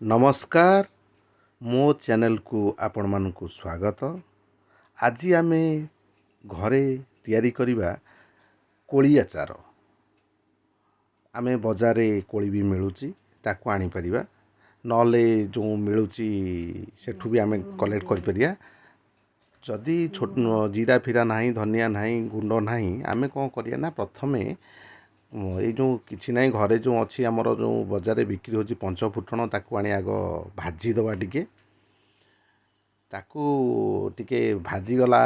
ନମସ୍କାର, ମୋ ଚ୍ୟାନେଲକୁ ଆପଣମାନଙ୍କୁ ସ୍ୱାଗତ। ଆଜି ଆମେ ଘରେ ତିଆରି କରିବା କୋଳି ଆଚାର। ଆମେ ବଜାରରେ କୋଳି ବି ମିଳୁଛି, ତାକୁ ଆଣିପାରିବା, ନହେଲେ ଯେଉଁ ମିଳୁଛି ସେଠୁ ବି ଆମେ କଲେକ୍ଟ କରିପାରିବା। ଯଦି ଛୋଟ ଜିରା ଫିରା ନାହିଁ, ଧନିଆ ନାହିଁ, ଗୁଣ୍ଡ ନାହିଁ, ଆମେ କ'ଣ କରିବା ନା ପ୍ରଥମେ ଏଇ ଯେଉଁ କିଛି ନାହିଁ, ଘରେ ଯେଉଁ ଅଛି ଆମର, ଯେଉଁ ବଜାରରେ ବିକ୍ରି ହେଉଛି ପଞ୍ଚ ଫୁଟଣ, ତାକୁ ଆଣି ଆଗ ଭାଜିଦେବା ଟିକେ। ତାକୁ ଟିକେ ଭାଜିଗଲା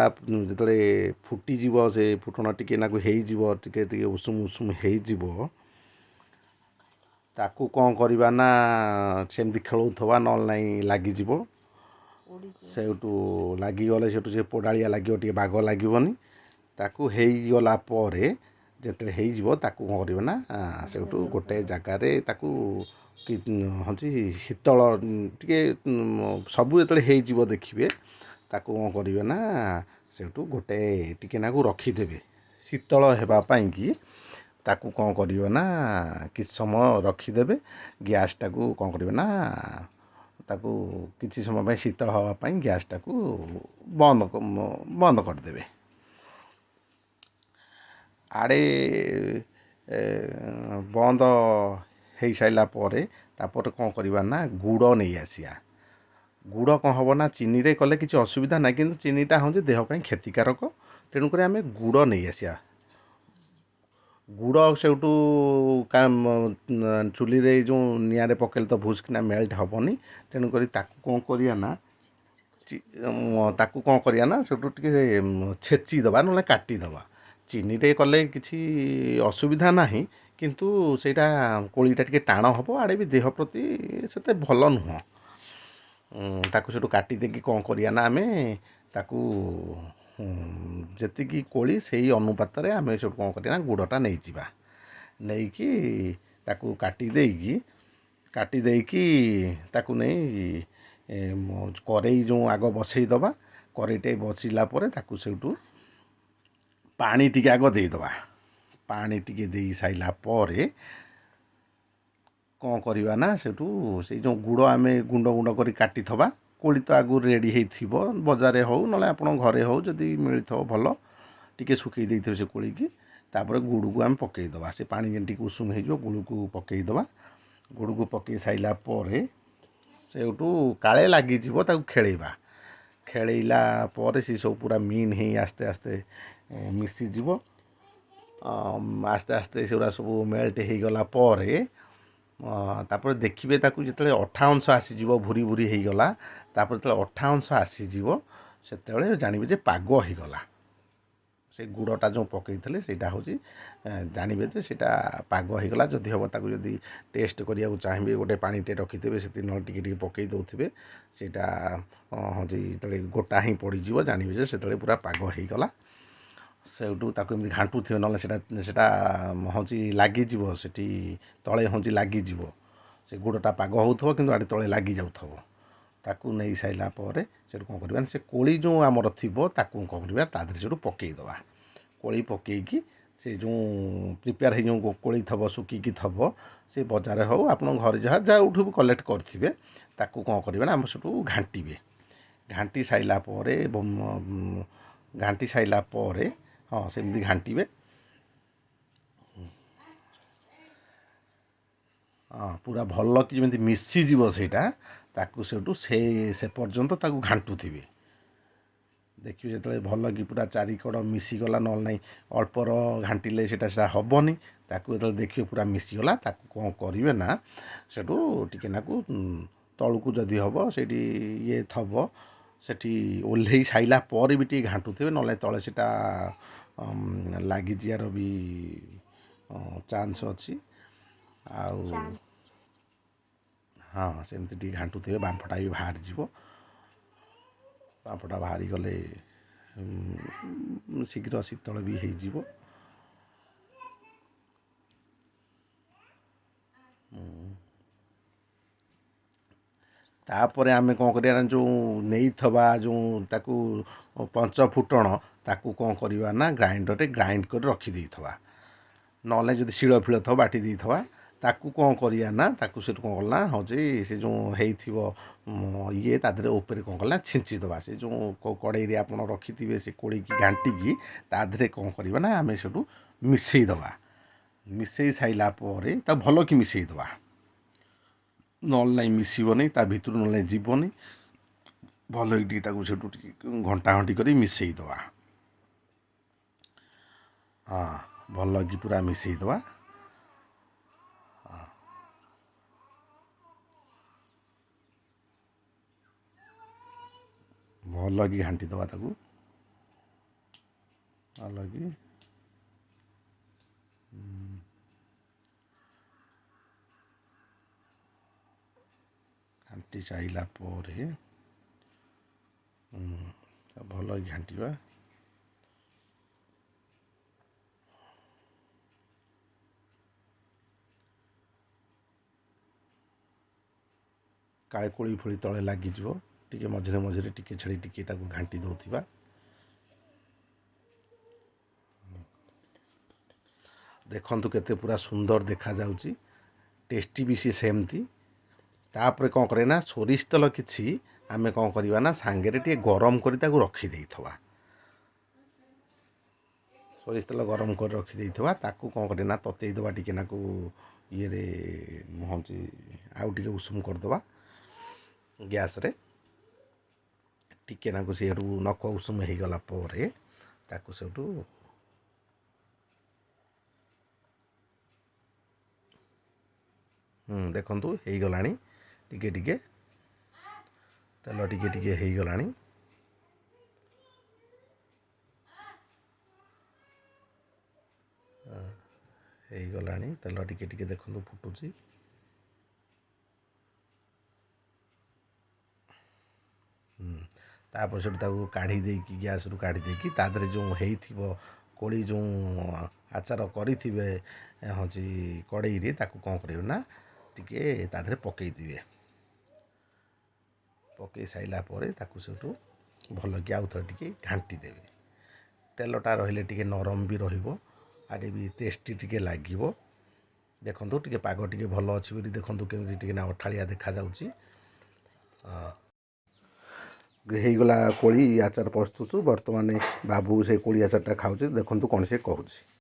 ଯେତେବେଳେ ଫୁଟିଯିବ, ସେ ଫୁଟଣ ଟିକେ ନାକୁ ହେଇଯିବ, ଟିକେ ଟିକେ ଉଷୁମ ଉଷୁମ ହେଇଯିବ, ତାକୁ କ'ଣ କରିବା ନା ସେମିତି ଖେଳଉଥିବା, ନହେଲେ ନାହିଁ ଲାଗିଯିବ। ସେଇଠୁ ଲାଗିଗଲେ ସେଠୁ ସେ ପୋଡ଼ାଳିଆ ଲାଗିବ, ଟିକେ ବାଗ ଲାଗିବନି। ତାକୁ ହେଇଗଲା ପରେ, ଯେତେବେଳେ ହେଇଯିବ, ତାକୁ କ'ଣ କରିବ ନା ସେଇଠୁ ଗୋଟେ ଜାଗାରେ ତାକୁ ହେଉଛି ଶୀତଳ ଟିକେ ସବୁ ଯେତେବେଳେ ହେଇଯିବ ଦେଖିବେ, ତାକୁ କ'ଣ କରିବେ ନା ସେଇଠୁ ଗୋଟେ ଟିକେ ନାକୁ ରଖିଦେବେ ଶୀତଳ ହେବା ପାଇଁକି। ତାକୁ କ'ଣ କରିବେ ନା କିଛି ସମୟ ରଖିଦେବେ। ଗ୍ୟାସ୍ଟାକୁ କ'ଣ କରିବେ ନା ତାକୁ କିଛି ସମୟ ପାଇଁ ଶୀତଳ ହେବା ପାଇଁ ଗ୍ୟାସ୍ଟାକୁ ବନ୍ଦ କରିଦେବେ। ଆଡ଼େ ବନ୍ଦ ହେଇସାରିଲା ପରେ ତାପରେ କ'ଣ କରିବା ନା ଗୁଡ଼ ନେଇ ଆସିବା। ଗୁଡ଼ କ'ଣ ହେବ ନା ଚିନିରେ କଲେ କିଛି ଅସୁବିଧା ନାହିଁ, କିନ୍ତୁ ଚିନିଟା ହେଉଛି ଦେହ ପାଇଁ କ୍ଷତିକାରକ। ତେଣୁକରି ଆମେ ଗୁଡ଼ ନେଇ ଆସିବା। ଗୁଡ଼ ସେଇଠୁ ଚୁଲିରେ ଏଇ ଯେଉଁ ନିଆଁରେ ପକେଇଲେ ତ ଭୁସ୍କିନା ମେଲ୍ଟ ହେବନି। ତେଣୁକରି ତାକୁ କ'ଣ କରିବା ନା ତାକୁ କ'ଣ କରିବା ନା ସେଇଠୁ ଟିକେ ଛେଚିଦେବା, ନହେଲେ କାଟିଦେବା। ଚିନିରେ କଲେ କିଛି ଅସୁବିଧା ନାହିଁ, କିନ୍ତୁ ସେଇଟା କୋଳିଟା ଟିକେ ଟାଣ ହେବ, ଆଡ଼େ ବି ଦେହ ପ୍ରତି ସେତେ ଭଲ ନୁହଁ। ତାକୁ ସେଇଠୁ କାଟି ଦେଇକି କ'ଣ କରିବା ନା ଆମେ ତାକୁ ଯେତିକି କୋଳି ସେଇ ଅନୁପାତରେ ଆମେ ସେଇଠୁ କ'ଣ କରିବା ନା ଗୁଡ଼ଟା ନେଇଯିବା। ନେଇକି ତାକୁ କାଟି ଦେଇକି ତାକୁ ନେଇ କରେଇ ଯେଉଁ ଆଗ ବସେଇଦେବା। କରେଇଟେ ବସିଲା ପରେ ତାକୁ ସେଇଠୁ ପାଣି ଟିକେ ଆଗ ଦେଇଦେବା। ପାଣି ଟିକେ ଦେଇ ସାରିଲା ପରେ କ'ଣ କରିବା ନା ସେଠୁ ସେଇ ଯେଉଁ ଗୁଡ଼ ଆମେ ଗୁଣ୍ଡ ଗୁଣ୍ଡ କରି କାଟିଥିବା, କୋଳି ତ ଆଗରୁ ରେଡ଼ି ହେଇଥିବ, ବଜାରରେ ହଉ ନହେଲେ ଆପଣଙ୍କ ଘରେ ହଉ ଯଦି ମିଳିଥିବ ଭଲ, ଟିକେ ଶୁଖେଇ ଦେଇଥିବେ ସେ କୋଳିକି। ତାପରେ ଗୁଡ଼କୁ ଆମେ ପକାଇଦେବା। ସେ ପାଣି ଯେମିତି ଟିକେ ଉଷୁମ ହେଇଯିବ, ଗୁଡ଼କୁ ପକାଇଦେବା। ଗୁଡ଼କୁ ପକାଇ ସାରିଲା ପରେ ସେଇଠୁ କାଳେ ଲାଗିଯିବ, ତାକୁ ଖେଳେଇବା। ଖେଳେଇଲା ପରେ ସେ ସବୁ ପୁରା ମିନ୍ ହେଇ ଆସ୍ତେ ଆସ୍ତେ ମିଶିଯିବ। ଆସ୍ତେ ଆସ୍ତେ ସେଗୁଡ଼ା ସବୁ ମେଲ୍ଟ ହେଇଗଲା ପରେ ତାପରେ ଦେଖିବେ ତାକୁ ଯେତେବେଳେ ଅଠା ଅଂଶ ଆସିଯିବ, ଭୁରି ଭୁରି ହେଇଗଲା, ତାପରେ ଯେତେବେଳେ ଅଠା ଅଂଶ ଆସିଯିବ, ସେତେବେଳେ ଜାଣିବେ ଯେ ପାଗ ହେଇଗଲା। ସେ ଗୁଡ଼ଟା ଯେଉଁ ପକାଇଥିଲେ ସେଇଟା ହେଉଛି ଜାଣିବେ ଯେ ସେଇଟା ପାଗ ହେଇଗଲା। ଯଦି ହେବ ତାକୁ ଯଦି ଟେଷ୍ଟ କରିବାକୁ ଚାହିଁବେ, ଗୋଟେ ପାଣିଟେ ରଖିଥିବେ, ସେଥିରେ ନହେଲେ ଟିକେ ଟିକେ ପକାଇ ଦେଉଥିବେ। ସେଇଟା ହେଉଛି ଯେତେବେଳେ ଗୋଟା ହିଁ ପଡ଼ିଯିବ, ଜାଣିବେ ଯେ ସେତେବେଳେ ପୁରା ପାଗ ହେଇଗଲା। ସେଇଠୁ ତାକୁ ଏମିତି ଘାଣ୍ଟୁଥିବେ, ନହେଲେ ସେଇଟା ହେଉଛି ଲାଗିଯିବ, ସେଠି ତଳେ ହେଉଛି ଲାଗିଯିବ। ସେ ଗୁଡ଼ଟା ପାଗ ହେଉଥିବ, କିନ୍ତୁ ଆଡ଼େ ତଳେ ଲାଗିଯାଉଥିବ। ତାକୁ ନେଇ ସାରିଲା ପରେ ସେଠୁ କ'ଣ କରିବା ନା ସେ କୋଳି ଯେଉଁ ଆମର ଥିବ, ତାକୁ କ'ଣ କରିବା, ତା ଦେହରେ ସେଠୁ ପକାଇଦେବା। କୋଳି ପକାଇକି ସେ ଯେଉଁ ପ୍ରିପେୟାର ହେଇ ଯେଉଁ କୋଳି ଥିବ, ଶୁଖିକି ଥିବ, ସେ ବଜାରରେ ହଉ ଆପଣଙ୍କ ଘରେ ଯାହା ଯେଉଁଠୁ ବି କଲେକ୍ଟ କରିଥିବେ, ତାକୁ କ'ଣ କରିବେ ନା ଆମେ ସେଠୁ ଘାଣ୍ଟିବେ। ଘାଣ୍ଟି ସାରିଲା ପରେ ହଁ, ସେମିତି ଘାଣ୍ଟିବେ। ହଁ, ପୁରା ଭଲ କି ଯେମିତି ମିଶିଯିବ ସେଇଟା, ତାକୁ ସେଇଠୁ ସେ ପର୍ଯ୍ୟନ୍ତ ତାକୁ ଘାଣ୍ଟୁଥିବେ। ଦେଖିବେ ଯେତେବେଳେ ଭଲ କି ପୁରା ଚାରିକଡ଼ ମିଶିଗଲା, ନହେଲେ ନାହିଁ ଅଳ୍ପର ଘାଣ୍ଟିଲେ ସେଇଟା ହେବନି। ତାକୁ ଯେତେବେଳେ ଦେଖିବେ ପୁରା ମିଶିଗଲା, ତାକୁ କ'ଣ କରିବେ ନା ସେଠୁ ଟିକେ ନାକୁ ତଳକୁ ଯଦି ହେବ ସେଇଠି ଇଏ ଥବ, ସେଠି ଓହ୍ଲେଇ ସାରିଲା ପରେ ବି ଟିକେ ଘାଣ୍ଟୁଥିବେ, ନହେଲେ ତଳେ ସେଇଟା ଲାଗିଯିବାର ବି ଚାନ୍ସ ଅଛି। ଆଉ ହଁ, ସେମିତି ଟିକେ ଘାଣ୍ଟୁଥିବେ, ବାମ୍ଫଟା ବି ବାହାରିଯିବ। ବାମ୍ଫଟା ବାହାରିଗଲେ ଶୀଘ୍ର ଶୀତଳ ବି ହେଇଯିବ। ତାପରେ ଆମେ କ'ଣ କରିବା ନା ଯେଉଁ ନେଇଥିବା ଯେଉଁ ତାକୁ ପଞ୍ଚ ଫୁଟଣ, ତାକୁ କ'ଣ କରିବା ନା ଗ୍ରାଇଣ୍ଡରରେ ଗ୍ରାଇଣ୍ଡ କରି ରଖିଦେଇଥିବା, ନହେଲେ ଯଦି ଶିଳ ଫିଳ ଥିବ ବାଟି ଦେଇଥିବା। ତାକୁ କ'ଣ କରିବା ନା ତାକୁ ସେଠୁ କ'ଣ କଲା ହେଉଛି ସେ ଯେଉଁ ହେଇଥିବ ଇଏ ତା ଦେହରେ ଉପରେ କ'ଣ କଲା ଛିଞ୍ଚି ଦେବା। ସେ ଯେଉଁ କଡ଼େଇରେ ଆପଣ ରଖିଥିବେ ସେ କୋଳିକି ଘାଣ୍ଟିକି ତା ଦେହରେ କ'ଣ କରିବା ନା ଆମେ ସେଠୁ ମିଶାଇ ଦେବା। ମିଶାଇ ସାରିଲା ପରେ ତାକୁ ଭଲକି ମିଶାଇ ଦେବା, ନହେଲେ ନାହିଁ ମିଶିବନି ତା ଭିତରୁ, ନହେଲେ ନାହିଁ ଯିବନି। ଭଲକି ଟିକେ ତାକୁ ସେଠୁ ଟିକେ ଘଣ୍ଟା ଘଣ୍ଟି କରି ମିଶାଇ ଦେବା। ହଁ, ଭଲକି ପୁରା ମିଶାଇ ଦେବା। ଭଲକି ଘାଣ୍ଟି ଦେବା ତାକୁ ଭଲକି ଘାଣ୍ଟି ସାରିଲା ପରେ ଭଲକି ଘାଣ୍ଟିବା। କାଳେ କୋଳି ଫୋଳି ତଳେ ଲାଗିଯିବ, ଟିକେ ମଝିରେ ମଝିରେ ଟିକେ ଛାଡ଼ି ଟିକେ ତାକୁ ଘାଣ୍ଟି ଦେଉଥିବା। ଦେଖନ୍ତୁ କେତେ ପୁରା ସୁନ୍ଦର ଦେଖାଯାଉଛି, ଟେଷ୍ଟି ବି ସିଏ ସେମିତି। ତାପରେ କ'ଣ କରିବା ନା ସୋରିଷ ତେଲ କିଛି ଆମେ କ'ଣ କରିବା ନା ସାଙ୍ଗରେ ଟିକେ ଗରମ କରି ତାକୁ ରଖିଦେଇଥିବା। ସୋରିଷ ତେଲ ଗରମ କରି ରଖିଦେଇଥିବା, ତାକୁ କ'ଣ କରିବା ନା ତତେଇ ଦେବା ଟିକେ ନାକୁ ଇଏରେ, ହେଉଛି ଆଉ ଟିକେ ଉଷୁମ କରିଦେବା ଗ୍ୟାସ୍ରେ ଟିକେ ନାକୁ। ସେଇଠୁ ନଖ ଉଷୁମ ହେଇଗଲା ପରେ ତାକୁ ସେଇଠୁ ଦେଖନ୍ତୁ ହେଇଗଲାଣି, ଟିକେ ଟିକେ ତେଲ ଟିକେ ଟିକେ ହେଇଗଲାଣି। ହେଇଗଲାଣି ତେଲ ଟିକେ ଟିକେ ଦେଖନ୍ତୁ ଫୁଟୁଛି। ତାପରେ ସେଠୁ ତାକୁ କାଢ଼ି ଦେଇକି, ଗ୍ୟାସ୍ରୁ କାଢ଼ି ଦେଇକି ତା ଦେହରେ ଯେଉଁ ହେଇଥିବ କୋଳି ଯେଉଁ ଆଚାର କରିଥିବେ ହେଉଛି କଡ଼େଇରେ, ତାକୁ କ'ଣ କରିବେ ନା ଟିକେ ତା ଦେହରେ ପକାଇଦେବେ। ପକାଇ ସାରିଲା ପରେ ତାକୁ ସେଠୁ ଭଲକି ଆଉ ଥରେ ଟିକେ ଘାଣ୍ଟି ଦେବେ। ତେଲଟା ରହିଲେ ଟିକେ ନରମ ବି ରହିବ, ଆଉ ବି ଟେଷ୍ଟି ଟିକେ ଲାଗିବ। ଦେଖନ୍ତୁ ଟିକେ ପାଗ ଟିକେ ଭଲ ଅଛି ବୋଲି ଦେଖନ୍ତୁ କେମିତି ଟିକେ ନା ଅଠାଳିଆ ଦେଖାଯାଉଛି। ହେଇଗଲା କୋଳି ଆଚାର ପ୍ରସ୍ତୁତ। ବର୍ତ୍ତମାନ ବାବୁ ସେ କୋଳି ଆଚାରଟା ଖାଉଛି, ଦେଖନ୍ତୁ କ'ଣ ସେ କହୁଛି।